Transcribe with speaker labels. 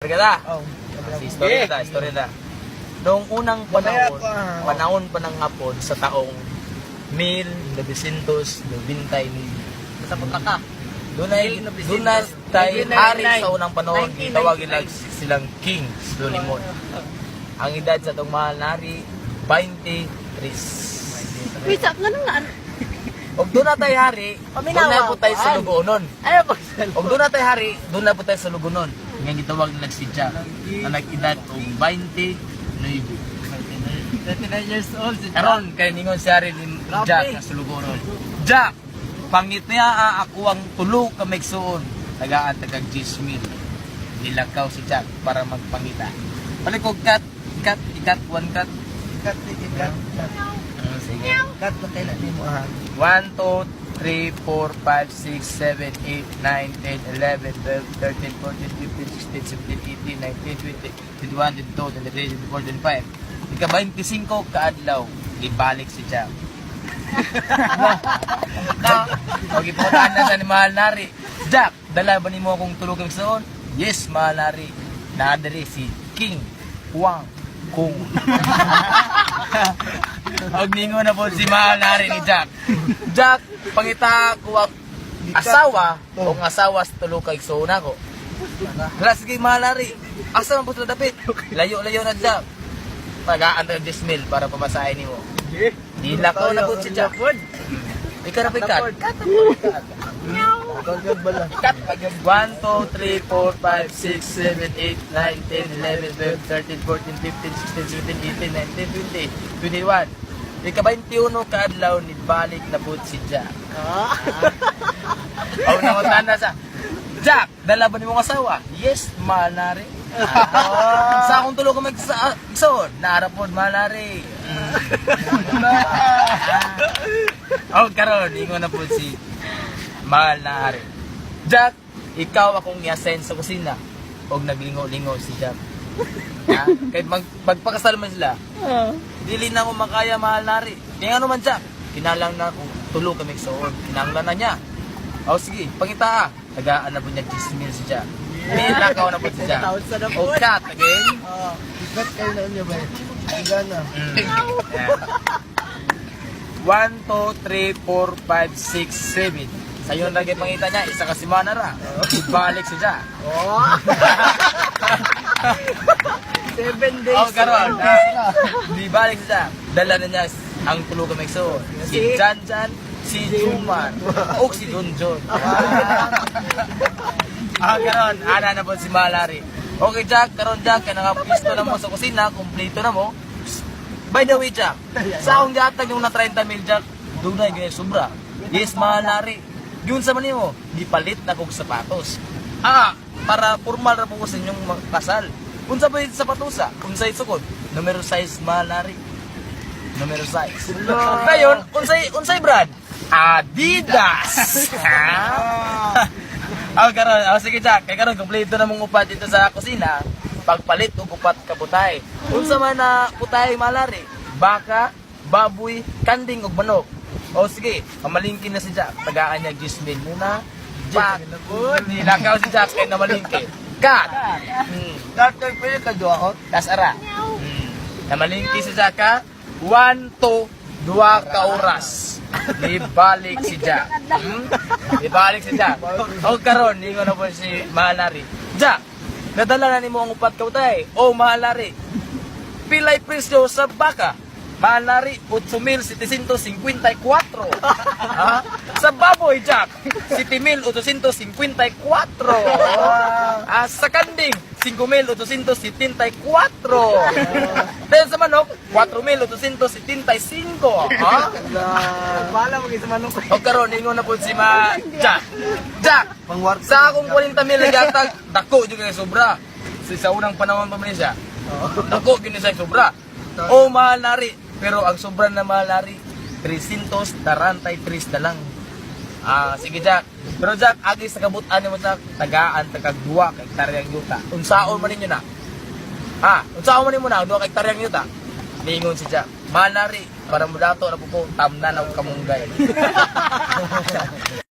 Speaker 1: Ka
Speaker 2: Oh.
Speaker 1: Si story na, story na. Noong unang panahon, panahon pa ng hapon sa taong 1999.
Speaker 2: Basta punta ka.
Speaker 1: Doon na tayo hari sa unang panahon, gitawag nila silang King Solomon. Ang edad sa itong mahal na hari, 23.
Speaker 3: Wait, sa nga nga.
Speaker 1: Og doon na tayo hari, doon na po tayo sa Lugonon.
Speaker 2: Ano pag
Speaker 1: Og doon na tayo hari, doon na po tayo sa Lugonon. Nga gitawag nila si Jack, na nag-edad og 29.
Speaker 2: 29 years old si Jack.
Speaker 1: Karon kay ningon si Ari ni
Speaker 2: Grabe.
Speaker 1: Jack na sulugonon. Jack, pangit niya ako ang tulo ka maigsuon. Tagaan tagag 10,000. Nilakaw si Jack para magpangita. Balik og cut, cut, ikat, one cut.
Speaker 2: Cut, cut, cut.
Speaker 1: Sige.
Speaker 2: Cut na kailan ni mo ha.
Speaker 1: 1, 2, 3, 4, 5, 6, 7, 8, 9, 10, 11, 12, 13, 14, 15, 16, 17, 18, 19, 20, 21, 22, 23, 24, 25. Ika 25 kaadlaw, gibalik si Jack. O giputaan na sa ni Mahal Nari. Jack, dala ba nimo akong tulog ang suon? Yes, Mahal Nari. Nadiri si King Huang Kung. Og ningon na po si Mahal Nari ni Jack. Jack, pangita ko ang asawa o ang asawa sa tulo kay igsuon ako. Hala, sige Mahal Nari. Asa man po sila dapit? Layo-layo na Jack. Tagaan tayo 10 mil para pamasahin nimo. Dilakaw na po si Jack. Ikaw na po cut. Cut na po, cut.
Speaker 2: Kagad bala.
Speaker 1: Cut. 1, 2, 3, 4, 5, 6, 7, 8, 9, 10, 11, 12, 13, 14, 15, 16, 17, 18, 19, 20, 21. Ika 21 kaadlaw ni balik na po si Jack.
Speaker 2: Ah.
Speaker 1: Aw na na sa Jack, dala ba nimo asawa? Yes, manari. Sa akong tulog ka magsaon, naarapod manari. Oh, karon ingon na po si mahal na hari. Jack, ikaw akong i-assign sa kusina. Og naglingo-lingo si Jack. Ha? Kay magpakasal man sila. Dili na ako makaya, mahal na hari. Kaya ano man Jack, kinalang na ako tulo kami suon. Kinanglan na niya. O sige, pangita ah. Tagaan na po niya 10 mil si Jack. Nilakaw na po si Jack.
Speaker 2: 10,000 na po.
Speaker 1: O cut again.
Speaker 2: Oh. Cut kayo na niya ba? Gana.
Speaker 1: Yeah. 1, 2, 3, 4, 5, 6, 7. Sa'yo na lagi pangita niya, isa ka si Manara. Balik si Jack.
Speaker 2: Oh. 7 days.
Speaker 1: Oh, karon. Di balik si Jack. Dala na niya ang tulo ka maigsoon. Si Jan Jan, si Juman, o si Junjun. Ah, karon, ana na po si Malari. Okay, Jack, karon Jack, kay nakapisto na mo sa kusina, kumpleto na mo. By the way, Jack, sa akong gatag yung na 30 mil, Jack, dunay ganyan sobra. Yes, Malari. Yun sa manimo, gipalit na kog sapatos. Ah, para formal ra po ko sa inyong kasal. Unsa ba yung sapatos ah? Unsay sukod? Numero size, Malari. Numero size. Ngayon, unsay unsay brand? Adidas. Ah, karon, ah, sige Jack, kay karon kompleto na mong upat dito sa kusina. Pagpalit og upat ka putay. Unsa man na putay malari? Baka, baboy, kanding ug manok. O sige, mamalingki na si Jack. Tagaan niya 10 mil muna. Pak. Nilakaw si Jack kay namalingki. Cut.
Speaker 2: Cut kay pwede ka duha ko.
Speaker 1: Tas ara. Namalingki si Jack ha. 1, 2, 2 ka oras. Nibalik si Jack. Nibalik si Jack. O karon, ingon na po si Mahalari. Jack, nadala na nimo ang upat ka utay. O Mahalari, pilay presyo sa baka. Mahalari, 8,754. Ha? Sa baboy, Jack, 7,854. Ah, sa kanding, 5,874. Then sa manok, 4,875. Ha?
Speaker 2: Bala mo sa manok.
Speaker 1: O karon ingon na po si Ma Jack. Jack,
Speaker 2: Pangwar.
Speaker 1: sa akong 40 mil nagatag, dako jud kay sobra. Sa unang panahon pa man siya. Dako gyud siya sobra. O mahal nari, pero ang sobra na mahal nari 343 na lang. Ah, sige Jack. Pero Jack, agi sa kabutan nimo Jack, tagaan tagag duha ka hektaryang yuta. Unsaon man ninyo na? Ha, unsaon man nimo na 2 ka hektaryang yuta? Ningon si Jack. Mahal nari, para mo dato na po ko tamnan og kamunggay.